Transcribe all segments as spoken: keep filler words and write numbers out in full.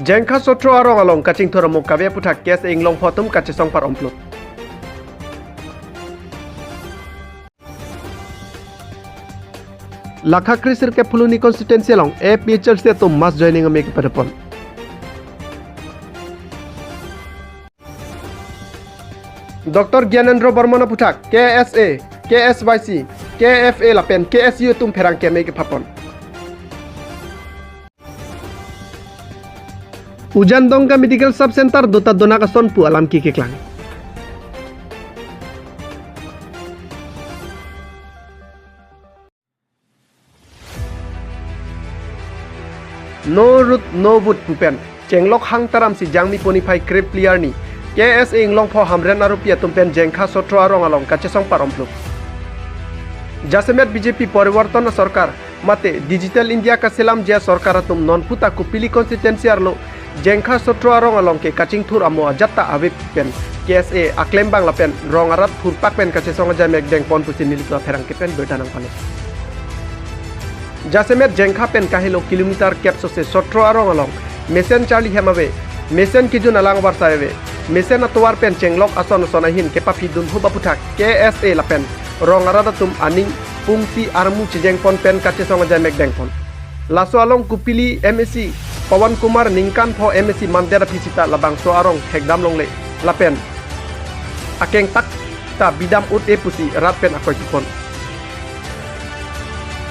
Jengkha Sotro arong along kachingthur amo kave aputhak K S A inglongpho atum kachesong par-omplut. Lakha kre-sirkep Phuloni constituency along A P H L C atum mass joining amei kepadopon. Doctor Gyanendra Barman aputhak K S A, K S Y C, K F A lapen K S U atum pherangke amei kephapon. Ujan Dongka Medical Sub Center dota donak ason pu alam kekeklang. No road, no vote pu pen chenglok hang taram si Jangmi poniphai krepli arni K S A inglongpho Hamren arupi atum pen Jengkha Sotro arong along kachesong par-omplut. Jasemet B J P poriborton asorkar mate Digital India kaselamji asorkar atum non puta Kopili constituency arlo Jengkha Sotro arong along ke kachingthur amo ajat ta ave pen K S A aklembang lapen rong arat thurpak pen kachesong ajai mekdengpon pusi nelitum apherangke pen birta nangpalo. Jasemet Jengkha pen kahelo kilometer kep sose Sotro arong along mesen charli hem ave, mesen kejun alang avarsai ave, mesen atovar pen chenglok ason ason ahin kepaphidun hup aputhak K S A lapen rong arat atum aning pungsi armu chejengpon pen kachesong ajai mekdengpon. Laso along Kopili M A C Pawan Kumar ningkan pho M A C mandet aphi sita labangso arong thekdam longle lapen akeng tak ta bidam ut-e pusi rat pen akoi kipon.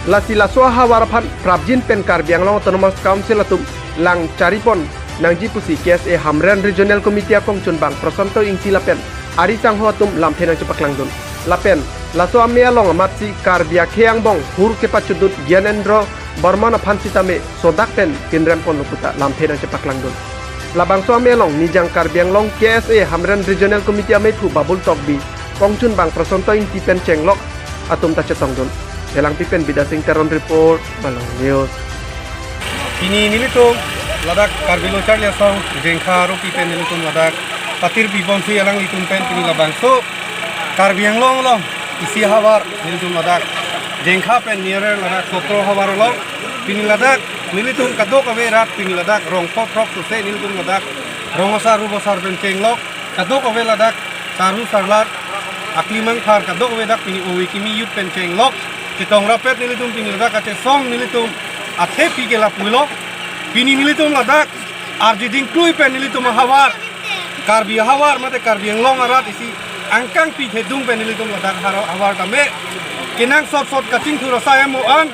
Lasi laso ahavar aphan prapjin pen Karbi Anglong Autonomous Council atum lang charipon nangji pusi K S A Hamren Regional Committee akongchunbang Prosanto Ingti lapen ari sangho atum lamthe nangchepaklangdun. Lapen laso amei along amatsi Karbi akhei angbong hur kepachudut Gyanendra Barman aphan sitame sodak pen pinremponlo puta lamthe nangchepaklangdun. Labangso amei along Nijang Karbi Anglong K S A Hamren Regional Committee ameiphu Babul Tokbi, kongchunbang Prosanto Ingti pen chenglok atum ta chetongdun. Phelangpi pen Bidya Singh Teron report, Malong News. Pini nelitum ladak Karbi Lo Charli Asong Jengkha arupi pen nelitum ladak patir bibonsi alanglitum pen pini labangso Karbi Anglong along isi havar nelitum ladak Jengkha pen nearer ladak Sotro havar along pini ladak nelitum kadokave rat pini ladak rongpho throk sose nelitum ladak rong asar rup asar pen chenglok kadokave ladak sarhu sarlar aklimang phar kadokave dak pini ove kimi jut pen chenglok chetong rapet nelitum pini ladak kachesong nelitum athepi ke lapulo. Pini nelitum ladak arjiding klui pen nelitum ahavar Karbi ahavar mate Karbi Anglong arat isi angkangpi thedung pen nelitum ladak haro havar tame kenangsot sot kachingthur asai amo an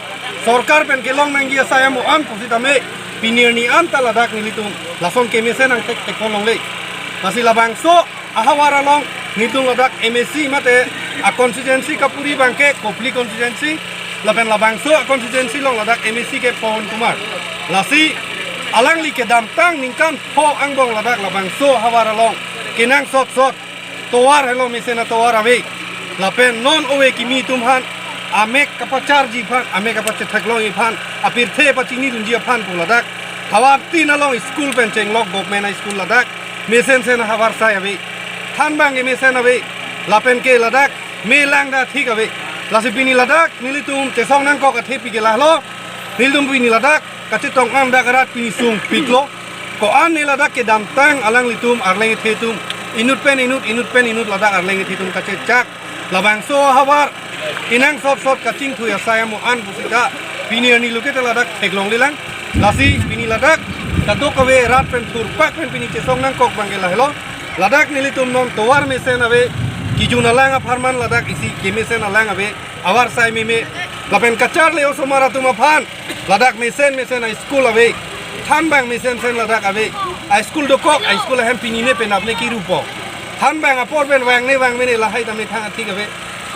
sorkar pen kelong nangji asai amo an pusitame pini arni an ta ladak nelitum lason kemesen angthek thekpon longle. Lasi labangso ahavar along nelitum ladak M A C mate a constituency kapuri abangke Kopili constituency lapen labangso a constituency along ladak M A C ke Pawan Kumar. Lasi alangli kedamtang ningkan pho angbong ladak labangso havar along kenangsot sot tovar helo mesen atovar ave. Lapen non ove kimi atum aphan amek kapacharji aphan amek kapachethek longji aphan apirthe pachinidunji aphan pu ladak havar tin along school pen chenglok government high school ladak mesen sen havar sai ave. Thanbang ke mesen ave. Lapen ke ladak mei lang da thik ave. Lasi pini ladak nelitum chesong nangkok athepi ke lahelo. Nelitum pini ladak kachetong an dak arat pini sungpiklo. Ko-an ne ladak kedamtang alanglitum arleng ethe atum inut pen inut inut pen inut ladak arleng ethe atum kachechak. Labangso havar kenangsot sot kachingthur asai amo an pusita pini arni luke ta ladak theklonglelang. Lasi pini ladak kadokave rat pen thurpak pen pini chesong nangkok abangke lahelo. Ladak nelitum non tovar mesen ave, kejun alang apharman ladak isi kemesen alang ave, avarsai meme, lapen kacharli osomar atum aphan ladak mesen mesen a school ave. Thanbang mesen sen ladak ave. A school dokok, a school ahem pini ne penap ne kirupo. Thanbang apor pen vangne vangve ne lahai tame thang athik ave.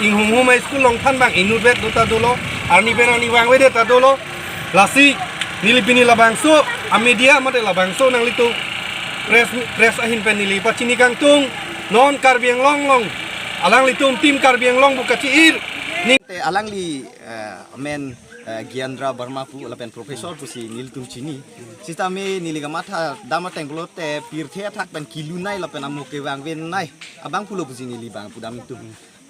Inghumhum a school along thanbang inutvet do ta dolo. Arni pen arni vangvedet ta dolo. Lasi neli pini labangso a media mate labangso nanglitum press press ahin pen neli pachini kangtung non Karbi Anglong along alanglitum team Karbi Anglong pu kachi-ir ning te alangli eh, amen eh, Gyandra Barma pu lapen professor pusi nelitum chini. Sitame neli kamatha dam ateng pulote pirthe athak pen kelunei lapen amuk kevangvenei abang pulo pusi neli bang pudam itum.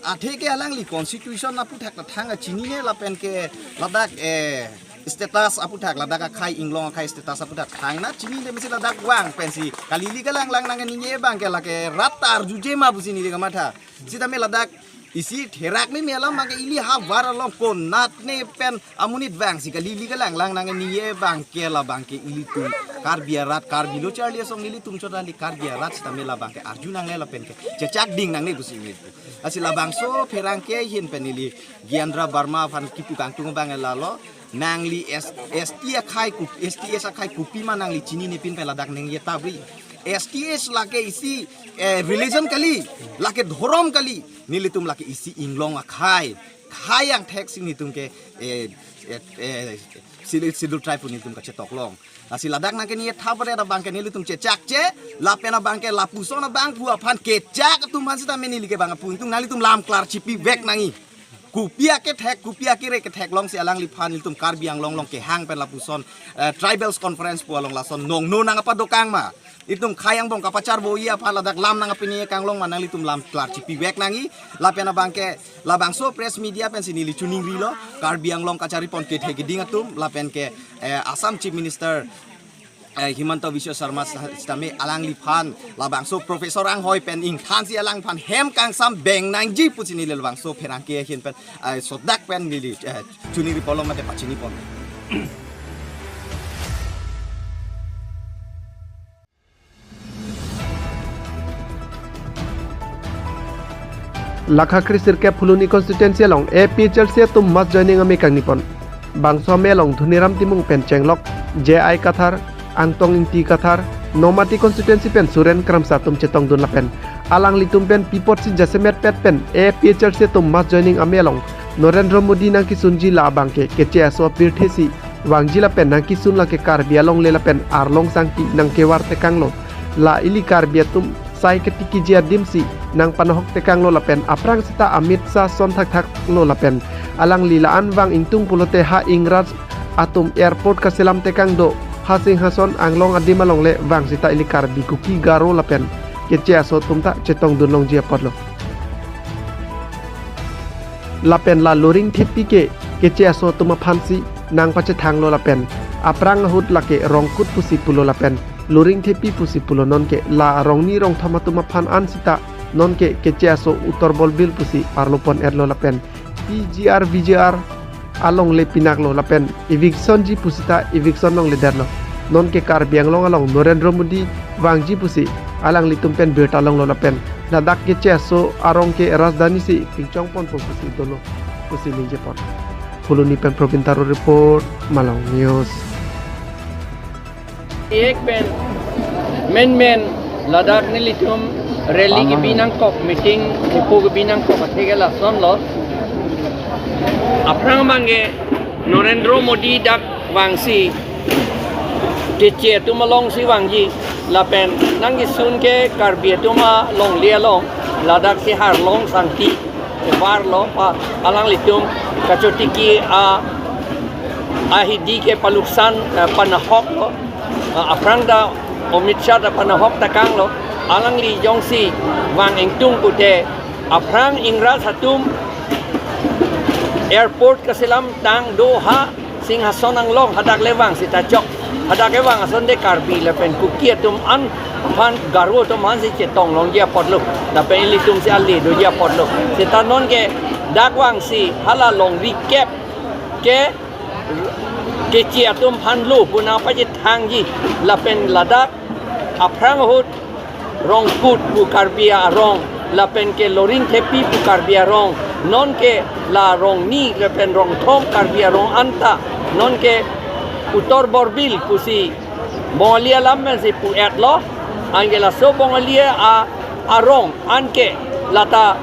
Athe ke alangli constitution aputhak ta thang achinine lapen ke ladak eh status aputhak, ladak akhei, inglong akhei status aputhak thangnat chinine mesi ladak vang pensi kali ili kalang lang nangkaningje abang ke lake rat arjuje ma pusi neli kamatha. Sitame ladak isi therak meme alam abang ke ili havar along konatne pen amonit vangsi kali ili kalang lang nangkaningje abang ke labang ke ilitum Karbi arat, Karbi Lo Charli Asong, ilitum chot kali Karbi arat sitame labang ke arju nangne lapen ke chechak ding nangne pusi neli. Lasi labangso pherangke ahin pen neli Gyanendra Verma aphan kipu kangtung abang lalo, nangli S, S T akhei ko-, S T S akhei kopima nangli chininepin pen ladak ningje tapri. S T S lake isi, eh, religion kali, lake dhorom kali. Nelitum lake isi inglong akhei, khei angthek si nelitum ke, eh, eh, eh, Schedule, Schedule Tribe pu nelitum kachetok long. Lasi ladak nangkaningje thapre abang ke nelitum chechakche, lapen abang ke lapuson abangphu aphan kechak atum aphan sitame neli ke bang apu ingtung nanglitum lam klar chipivek nangji. Kopi akethek, kopi akere kethek alongsi alangliphan ilitum Karbi Anglong along kehang pen lapuson, eh, Tribals Conference pu along lason nongno nangpadokang ma. Itum khei angbong kapacharboji aphan ladak lam nangpini kanglong ma nanglitum lam klar chipivek nangji. Lapen abang ke labangso press media pensi neli chiningrilo, Karbi Anglong kacharipon kethe keding atum, lapen ke, eh, Assam Chief Minister, eh, Himanta Biswa Sarma sa-, sitame alangliphan labangso professor anghoi pen ingthansi alangphan hem kangsam beng nangji pusi neli labangso pherangke ahin pen, eh, sodak pen neli, eh, chiningri polo mate pachinipon. Lakha kre sirkep Phuloni constituency along A P H L C atum mass joining ame kangnipon. Bangso ame along Dhoniram Timung pen chenglok, J I Kathar, Angtong Ingti Kathar, Nomati constituency pen Suren Kramsa atum chetongdun lapen alanglitum pen pi apotsi jasemet pet pen A P H L C atum mass joining ame along Narendra Modi nangkesunji la abang ke Keche Aso apirthe si vangji lapen nangkesun lake Karbi alongle lapen arlong sangti nangkevar tekanglo. La ili Karbi atum sai ketikiji adimsi nangpanahok tekanglo lapen aphrang seta amit sa son thakthaklo lapen alangli la-an vang ingtung pulote ha Ingraj atum airport kaselam tekang do ha Singhason anglong adim alongle vang seta ili Karbi Kuki Garo lapen Keche Aso atum ta chetongdun longji apotlo. Lapen la Loringthepi ke Keche Aso atum aphansi nangpachethanglo lapen aphrang ahut lake Rongkut pusi pulo lapen Loringthepi pusi pulo, nonke la Rongni Rongthom atum aphan an seta nonke Keche Aso Uttar Borbil pusi arlopon etlo lapen P G R V G R alongle pinaklo lapen eviction ji pusita eviction longledetlo. Nonke Karbi Anglong along Narendra Modi vangji pusi alanglitum pen birta longlo lapen ladak Keche Aso arong ke rajdhani si pingchongponpo pusi dolo pusi ningjepon. Phuloni pen Probin Taro report, Malong News. Ek pen menmen ladak nelitum rally kebi nangkok, meeting upo kebi nangkok atheke lasonlo. Aphrang abang ke Narendra Modi dak vangsi Keche atum alongsi vangji lapen nangkesun ke Karbi atum alongle along ladak si arlong sangti kevarlo, pa alanglitum kachotiki a ahidi ke paluksan, eh, panahoklo. Eh, aphrang ta Amit Shah ta panahok tekanglo. Alangli jongsi vang ingtung pute aphrang Ingraj atum airport kaselam tang do ha Singhason anglong, hadak le vang seta chok. Hadak le vang asonte Karbi lapen Kuki atum an aphan Garo atum aphansi chetong longji apotlo. Lapen ilitum si ale doji apotlo. Seta nonke dak vangsi hala longri kep ke Keche atum aphan lo pu nangpachethangji lapen ladak aphrang ahut Rongkut pu Karbi arong lapen ke Loringthepi pu Karbi arong, nonke la Rongni lapen Rongthom Karbi arong anta nonke Uttar Borbil pusi Bongali alam pensi pu etlo, anke laso Bongali a arong anke lata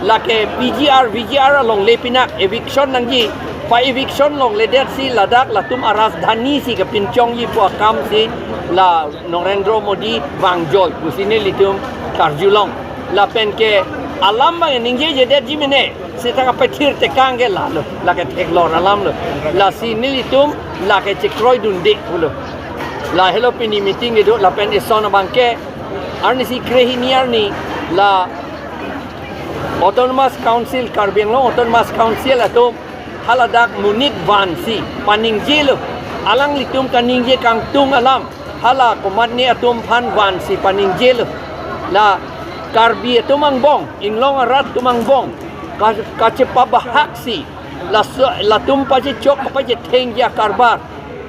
lake P G R V G R alongle pinak eviction nangji, pa eviction longledetsi ladak latum arajdhani si kepinchongji pu akamsi la Narendra Modi vangjoi pusi nelitum karjulong. Lapen ke alam abang ningjejedetji mene, seta kapethir tekang ke lalo, lake theklor alamlo. Lasi nelitum lake chekroidunde pulo. Lahelo pini meeting kedo lapen ison abang ke arnisi krehini arni la Autonomous Council, Karbi Anglong Autonomous Council atum Haladak monit vansi paningjelo. Alanglitum kaningje kangtung alam hala komatne atum aphan vansi paningjelo. La Karbi atum angbong, inglong arat atum angbong ka, kachepabahaksi, laso, latum pachechok kapachethengji akarbar.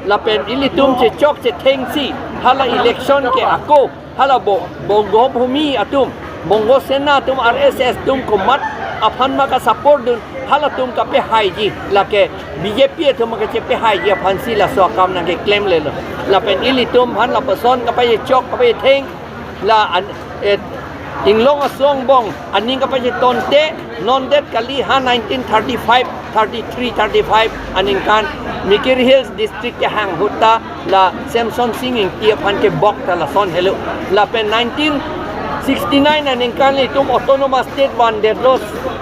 Lapen ilitum chechok chethengsi hala election ke ako hala bo, Bongo Bhumi atum, Bongo Sena atum, R S S atum komat aphan ma kasupport dun, halatum kapehaiji, lake B J P atum kachepehaiji aphansi laso akam nangkeklemlelo. Lapen ilitum aphan lapuson kapachechok kapachetheng, la an, eh, inglong aso angbong aning kapachetonte, non det kali ha nineteen thirty-five, thirty-three, thirty-five aningkan Mikir Hills District kehang ahut ta la Semson Sing Ingti aphan kebok ta lason helo. Lapen nineteen sixty-nine aningkan itum Autonomous State vandetlo,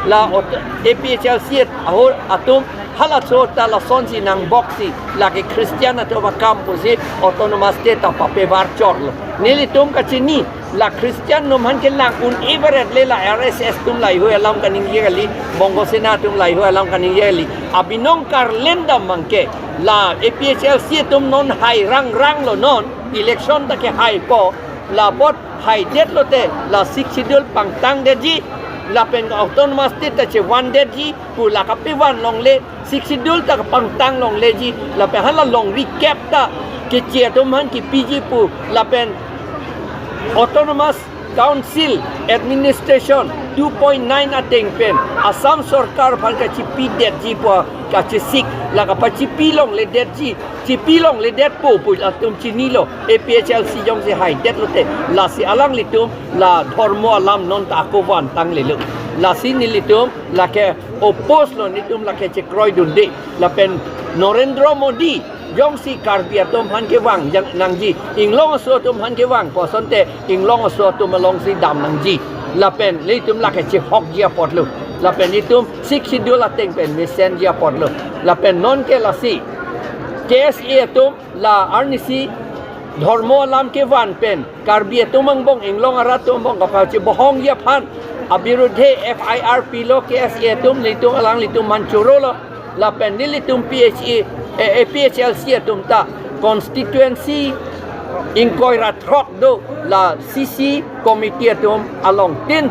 la aut-, A P H L C ahut atum halaso ta lasonsi nangboksi, lake Christian atum akam pusi Autonomous State ta papevar chorlo. Nelitum kachini, la Christian atum aphan kelang un-e varet le, la R S S atum laheihui alam kaningje kali, Bongo Sena atum laheihui alam kaningje kali. Abinong karlendam abangke la A P H L C atum non hai rangranglo, non election ta kehaipo, la apot haidetlote la Sixth Schedule pangtangdetji, lapen Autonomous State ta chevandetji pu la kapevan longle, Sixth Schedule ta kapangtang longleji, lapen hala longri kep ta keche atum aphan kipiji pu, lapen Autonomous Council Administration two point nine ateng pen Assam Sorkar aphan kachipidetji pu kachesik, la kapachipi longledetji, chipi longledetpo pu atum chinilo, A P H L C jongsi haidetlote, lasi alanglitum la dhormo alam non ta ako vantanglelo. Lasi nelitum lake oppose lo, nelitum lake chekroidunde. Lapen Narendra Modi jongsi Karbi atum aphan kevang jang nangji, inglong aso atum aphan kevang pu asonte inglong aso atum alongsi dam nangji. Lapen nelitum lake chehokji apotlo. Lapen itum Sixth Schedule ateng pen mesenji apotlo. Lapen nonke lasi K S A atum la arnisi dhormo alam kevan pen Karbi atum angbong, inglong arat atum angbong kapachebohongji aphan abirudhe F I R pilo K S A atum, nelitum alanglitum aphan chorolo. Lapen nelitum P H A, eh, A P H L C atum ta constituency ingkoi ra throk do, la C C committee atum alongtin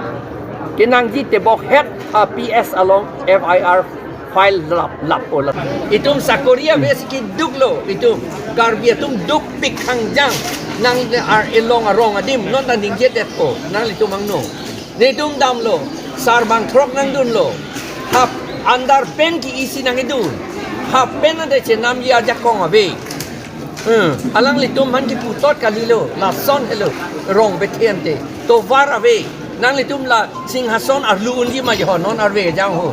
kenangji tebok het a P S along F I R file lap, lappo la. Itum sakori ave si keduklo, itum Karbi atum dukpik khangjang, nang ar elong arong adim non ta ningjadetpo, nanglitum angno. Netum damlo, sarbang throk nangdunlo. Half underpant ke-isi nangkedun. Half pant ante chenamji ajakong ave. Hmm, alanglitum aphan kiputot kalilo, lason helo, rong bethen te. Tovar ave, nanglitum la Singhason arlu unji ma jo, non arve kejang ho.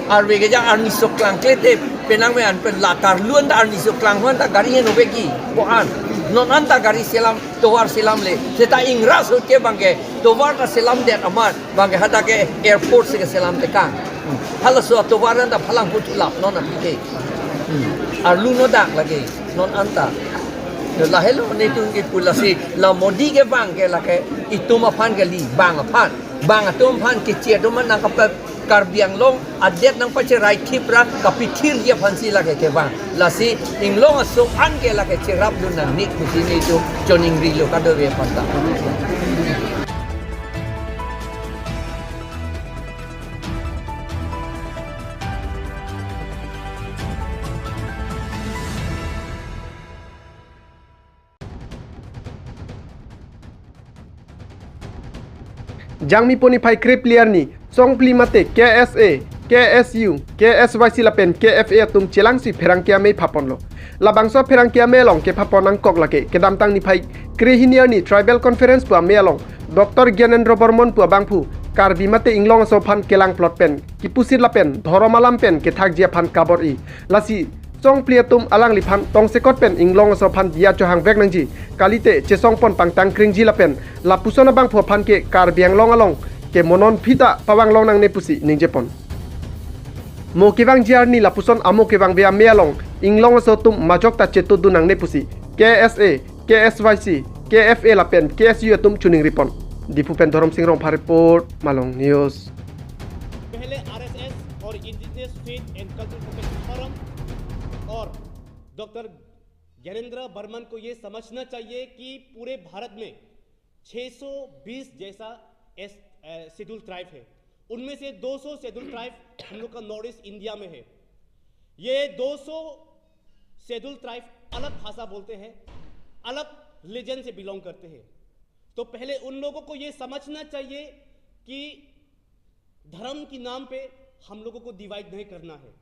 Arve kejang arni sok klang klete, penang me an pen la karlu anta arni sok klang ho anta gari heno veki, ko-an. Non anta gari selam, tovar selamle. Seta ingra so ke abangke, tovar ta selamdet amat, abangke hadak ke airport si keselam tekang. Hmm. Halaso atovar anta phalang puthu lap non aphi ke. Hmm. Arlu no dak lake, non anta. Yo lahelo netum kipu lasi, la Modi kevang ke lake, itum aphan kali, bang aphan. Bang atum aphan keche atum aphan nangkapap Karbi Anglong adet nangpacherai thip ra kapithirji aphansi lake kevang. Lasi inglong aso an ke lake cherapdun nangne pusi netum choningrilo kadokave aphanta. Jangmi pon niphai krephli arni, Chongphli mate K S A, K S U, K S Y C lapen K F A atum chelangsi pherangke amei phaponlo. Labangso pherangke amei along kephapon nangkok lake, kedamtang niphai krehini arni Tribal Conference pu amei along, Doctor Gyanendra Bormon pu abangphu, Karbi mate inglong aso aphan kelang plot pen, kipusit lapen, dhorom alam pen kethakji aphan kabor-i. Lasi, Chongphli atum alangliphan tongsekot pen inglong aso aphan diya chohangvek nangji. Kalite chesongpon pangtang kringji lapen lapuson abangphu aphan ke Karbi Anglong along ke monon phita pavang long nangne pusi ningjepon. Mo kevangji arni lapuson amo kevangve amei along inglong aso atum majok ta chetodun nangne pusi K S A, K S Y C, K F A lapen K S U atum choningripon. Diphu pen Dhoromsing Rongphar report, Malong News. पहले RSS और Indigenous Faith and Cultural Protection Forum doctor Gyanendra Barman को ये समझना चाहिए कि पूरे भारत में छह सौ बीस जैसा एस शेड्यूल ट्राइब है। उनमें से दो सौ शेड्यूल ट्राइब हम लोग का नॉर्थ ईस्ट इंडिया में है। ये दो सौ शेड्यूल ट्राइब अलग भाषा बोलते हैं, अलग रिलीजन से बिलोंग करते हैं। तो पहले उन लोगों को ये समझना चाहिए कि धर्म के नाम पे हम लोगों को डिवाइड नहीं करना है।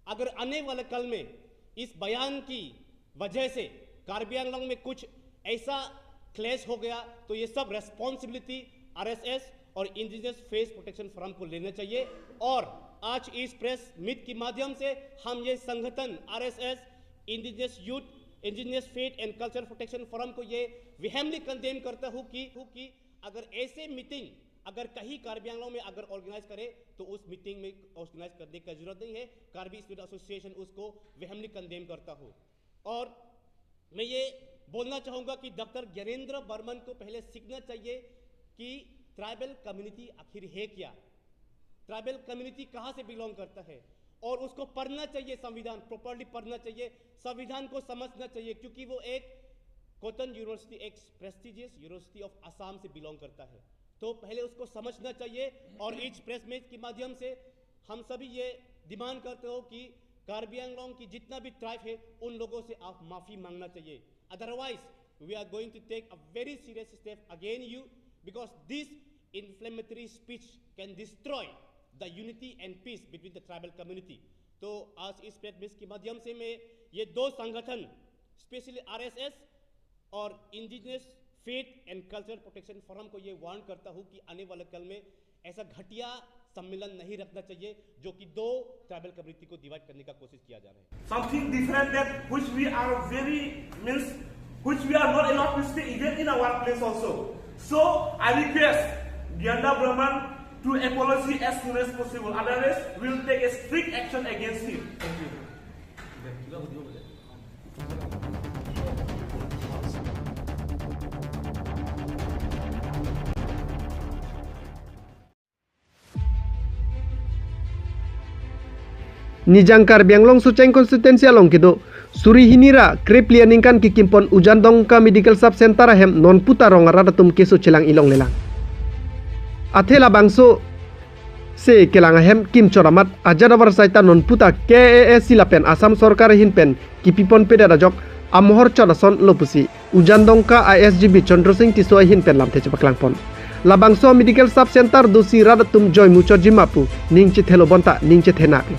अगर आने वाले कल में इस बयान की वजह से कार्बी आंगलोंग में कुछ ऐसा क्लेश हो गया, तो ये सब रेस्पॉन्सिबिलिटी आरएसएस और इंडिजिनस फेथ प्रोटेक्शन फोरम को लेना चाहिए। और आज इस प्रेस मीट के माध्यम से हम ये संगठन RSS, indigenous youth, indigenous Faith and culture protection forum को ये विहेमली कंडेम करता हूँ कि, हूँ कि अगर ऐसे मीटिंग अगर कहीं कार्बी आंगलोंग में अगर ऑर्गेनाइज करे, तो उस मीटिंग में ऑर्गेनाइज करने का जरूरत नहीं है। कार्बी स्टूडेंट एसोसिएशन उसको विहेमली कंडेम करता हूँ। और मैं ये बोलना चाहूँगा कि डॉक्टर ज्ञानेंद्र बर्मन को पहले सीखना चाहिए कि ट्राइबल कम्युनिटी आखिर है क्या, ट्राइबल कम्युनिटी कहाँ से बिलोंग करता है, और उसको पढ़ना चाहिए, संविधान प्रॉपरली पढ़ना चाहिए, संविधान को समझना चाहिए, क्योंकि वो एक कॉटन यूनिवर्सिटी, एक प्रेस्टिजियस यूनिवर्सिटी ऑफ आसाम से बिलोंग करता है। तो पहले उसको समझना चाहिए। और इस प्रेस मीट के माध्यम से हम सभी ये डिमांड करते हो कि कार्बी आंगलोंग की जितना भी ट्राइब है, उन लोगों से आप माफी मांगना चाहिए। Otherwise, we are going to take a very serious step against you, because this inflammatory speech can destroy the unity and peace between the tribal community. तो आज इस प्रेस मीट के माध्यम से मैं ये दो संगठन, स्पेशली आरएसएस और Indigenous Faith and culture protection forum को ये वार्न करता हूँ कि आने वाले कल में ऐसा घटिया सम्मेलन नहीं रखना चाहिए, जो कि दो ट्राइबल कम्युनिटी को डिवाइड करने का कोशिश किया जा रहा है। Something different that which we are very, means, which we are not allowed to speak even in our workplace also. So I request Gyanda Brahman to apology as soon as possible. Otherwise, we will take a strict action against him. Thank you. Nijang Karbi Anglong Socheng constituency along kedo suri hini ra krepli aningkan kekimpon Ujandongka Medical Sub Center ahem non puta rong arat atum keso chelang ilong lelang. Athe labangso se kelang ahem kimchor amat ajat avarsai ta non puta K A A C lapen Assam Sorkar ahin pen kipipon pedet ajok amohor chot ason lo pusi Ujandongka I S G B Chandra Sing Tisso ahin pen lamthe chepaklangpon. Labangso medical sub center dosi rat atum joimu chotji ma pu ning chethelo bonta ning chethenaklo.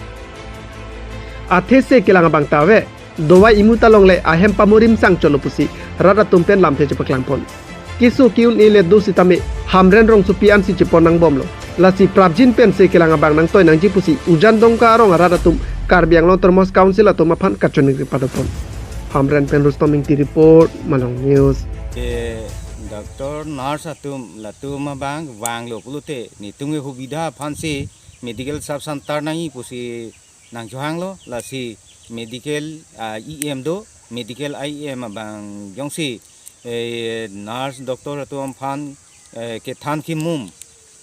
Athe se kelang abang ta ave, dovai imu ta longle ahem pamurim sang chotlo pusi rat atum pen lamthe chepaklangpon. Keso ke-un-e le dositame Hamren rongsopi ansi chepon nangbomlo. Lasi prapjin pen se kelang abang nangtoi nangji pusi Ujandongka arong arat atum Karbi Anglong Autonomous Council atum aphan kachiningri padopon. Hamren pen Rustom Ingti report, Malong News. Doctor, nurse atum latum abang vanglo pulote netum ke hubidha aphansi medical sub center nangji pusi nangchohanglo, lasi medical ah, E M do, medical E M abang jongsi eh, nurse doctor atum aphan eh, kethan kimum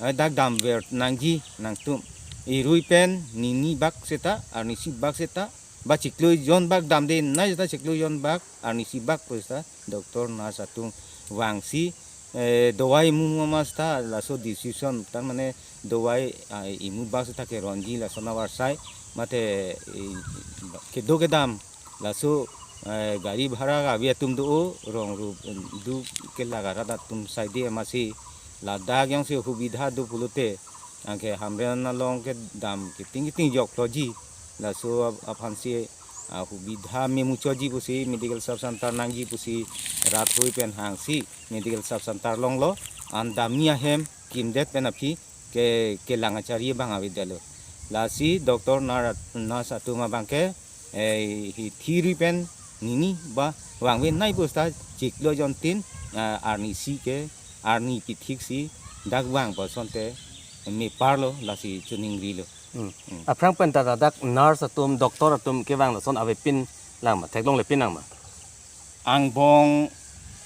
eh, dak damver nangji nangtum. Irui pen nini bak seta, arnisi bak seta, ba chiklo jon bak damde nai seta chiklo jon bak, arnisi bak pu seta doctor nurse atum vangsi eh, dovai imu ma seta laso decision tar mane dovai ah, imu bak seta keronji laso avarsai mate eh, kedo kedam laso eh, gari bhara kave atum do, rong ru du ke laga rat atum saide amatsi ladak jongsi hubidha do pulote anke Hamren along kedam kiting kiting jokloji, laso ap- aphansi ah, hubidha memuchotji pusi medical sub center nangji pusi rat hui pen hangsi medical sub center longlo, an dami ahem kimdet pen aphi ke kelang achari abang avedetlo. Lasi doctor nar- nurse atum abang ke eh, hi thiri pen nini ba vangve nai pu seta chiklo jon tin ah, arnisi ke arni kethiksi dak vang pu asonte meparlo, lasi chiningrilo. Hmm. Aphrang pen ta ladak nurse atum, doctor atum kevang lason avepin lang ma, theklonglepin lang ma? Angbong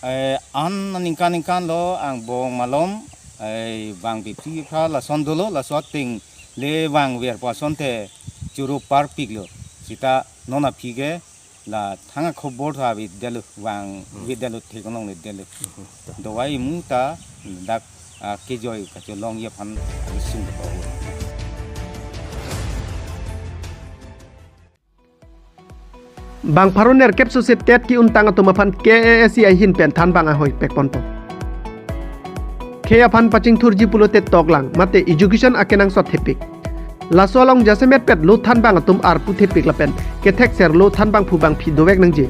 eh, an ningkan ningkan lo, angbong malom eh, vangpipri phra lason dolo, laso ateng le vangver pu asonte choro parpiklo. Seta non aphi ke La thang akhobor tha avedetlo, vang Hmm. avedetlo, thek nong ledetlo. Hmm. Dawai imu ta dak, ah, kejoi kacholongji aphan sung pa. Bang pharo nerkep sose TET ke-untang atum aphan K A A C ahin pen thanbang ahoi pekponpo. Khei aphan pachingthurji pulote toklang mate education akenangsot thepik. Laso along jasemet pet lo thanbang atum arpu thepik lapen kethekser lo thanbangphu bangphi dovek nangji.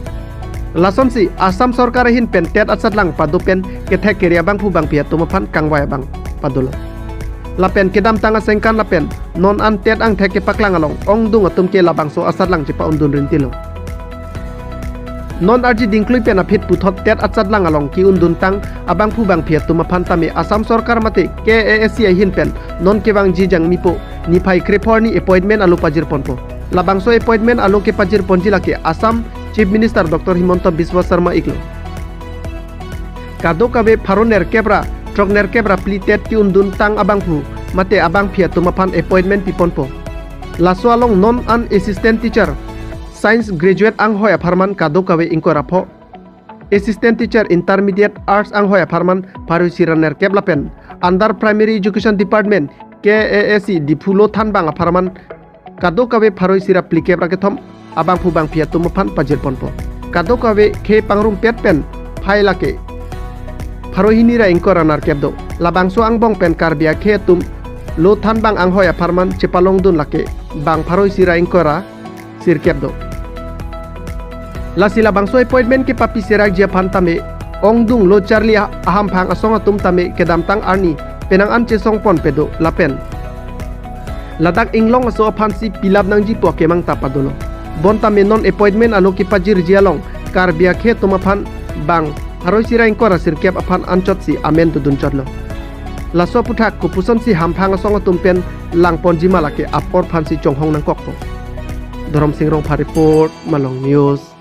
Lasonsi Assam sorkar ahin pen TET asatlang pado pen kethek kere abangphu bangphi atum aphan kangvai abang padolo. Lapen kedamtang asengkan lapen non an TET angthek kepaklang along ongdung atum ke labangso asatlang chepa-undun rintilo. Non arji dingklui pen aphi puthot TET asatlang along ke-unduntang abangphu bangphi atum aphan tame Assam sorkar mate K A A C ahin pen non kevangji jangmipo niphai krepho arni appointment alo pajirponpo. Labangso appointment alo kepajirponji lake Assam Chief Minister Doctor Himanta Biswa Sarma iklo. Kadokave pharo nerkep ra throk nerkep ra phli TET ke-unduntang abangphu mate abangphi atum aphan appointment piponpo. Laso along non an assistant teacher science graduate anghoi apharman kadokave ingkoi ra pho, assistant teacher intermediate arts anghoi apharman pharo isi ra nerkep lapen under primary education department K A A C Diphu lo thanbang apharman kadokave pharo isi ra phlikep ra kethom abangphu bangphi atum aphan pajirponpo. Kadokave khei pangrumpet pen phai lake pharo hini ra ingkoi ra nerkep do. Labangso angbong pen Karbi akhei atum lo thanbang anghoi apharman chepalongdun lake bang pharo isi ra ingkoi ra sirkep do. Lasi labangso appointment kepapi serakji aphan tame ongdung lo charli ah-, ahamphang asong atum tame kedamtang arni penang an chesongponpe do lapen ladak inglong aso aphansi pilap nangji pu akemang ta padolo. Bon tame non appointment alo kepajirji along Karbi akhei atum aphan bang pharo isi ra ingkoi ra sirkep aphan anchotsi amen dodunchotlo. Laso aputhak kopuson si hamphang asong atum pen langponji ma lake apor aphansi chonghong nangkokpo. Dhorom Sing Rongphar report, Malong News.